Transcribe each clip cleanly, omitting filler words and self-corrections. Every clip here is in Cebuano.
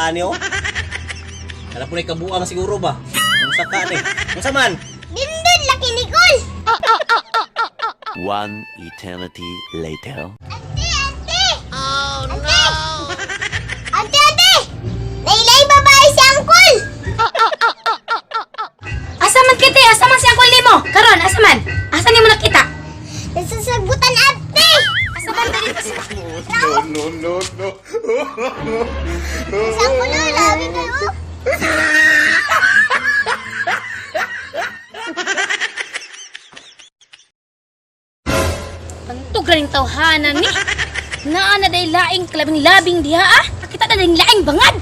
Saka niyo. Kala po na kabuang siguro ba? Ang saka ni. Unsa man? Dindon laki Nicole. One eternity later. Ante, ante! Oh, ante! No! Ante, ante! Nailay babae si Angkol! Asa man kiti? Asa man si Uncle nimo? Karon, asa man? Asa nimo nakita? Nasasagutan, ante! Asa man dali? No, no, no, no. Si Angkol, oh, labi kayo. Pantog ra ning tawhana ni. Naa na day laing labing-labing diha ah. Nakita na ding laing bangad.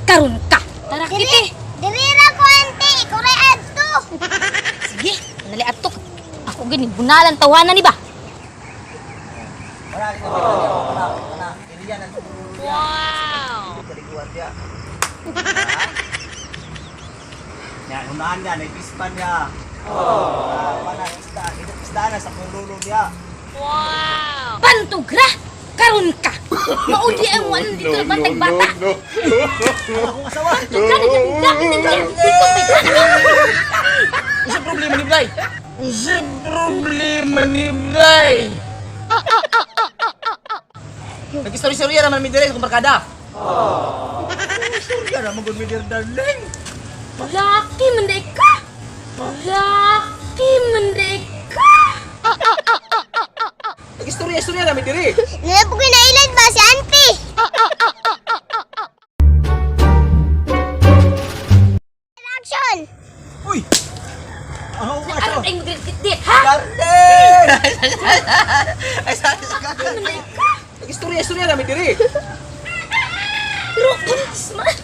Karon ka. Tara kiti. Diri ra ko, ante! Ikaw ray adto! Sige, nali atok. Ako gini bunalan tawhana ni ba? Wala kita wala wala. Iliyan ang Wow. Kaliguan diya. Ya, unahan niya, may pispan niya. Oh. Wala isda, ito isda na sa kululo niya. Pantog ra. Karon ka. Maudi ang wala dito no, bantag bata. no. Ang akong asawa. Pantog ra naglabi ng dito may Unsa problema ni Blay? Unsa problema ni Blay? Nag-istorya-istorya naman mi dire sa barkada. Oh. Istorya naman gud mi dire, darling. Laki man day ka. Laki man day ka. Nag-istorya-istorya namin dire. Nila po kinailan ba si ante? Action! Uy. Ang akong asawa. Aron ay magdit ha? Darling! Ay, sorry, sorry. Nag-istorya-istorya namin dire. Pero buntis man.